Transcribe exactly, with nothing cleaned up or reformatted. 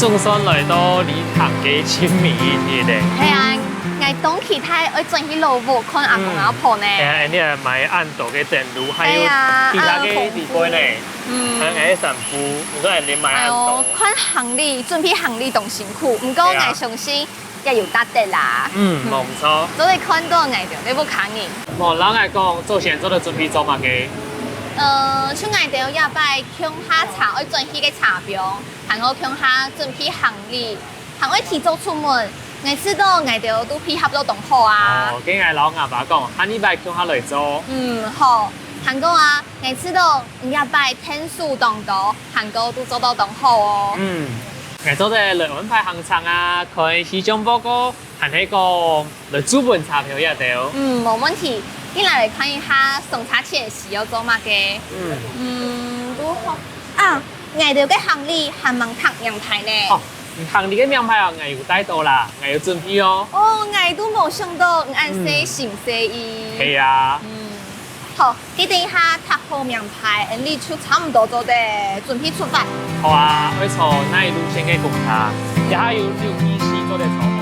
總算來到離鄉个盡尾一日咧。係啊，𠊎當期待愛轉去老屋看阿公阿婆呢。係啊，你還買恁多个等路，還有係啊其他个地方呢，嗯還有个衫褲，你看你買恁多。哎喲，看行李，準備行李當辛苦，毋過係啊𠊎相信也有值得啦。嗯，無錯。做得看到𠊎兜个屋下人。無，摎𠊎講，祖先做得準備做麼个？呃，像𠊎兜這擺共下車愛轉去个車標，還好共下準備行李，還愛提早出門。𠊎知道𠊎兜都配合到當好啊。哦，該𠊎摎吾爸講，下禮拜共下來做。嗯，好。還過啊，𠊎知道你這擺天數當多，還過都做到當好哦。嗯，𠊎做得來安排行程啊，看氣象報告，還係講來注文車票這兜。嗯，無問題。你來看一下上車前需要做麼个？嗯，嗯，如何啊？𠊎兜个行李還吂拍名牌呢。哦，行李个名牌啊，𠊎有帶到啦，𠊎有準備哦。哦，𠊎都無想到你恁細心細意。係啊。嗯，好，你等一下拍好名牌，𠊎兜就差毋多做得準備出發。好啊，愛坐哪路線个公車？這下有六B四做得坐。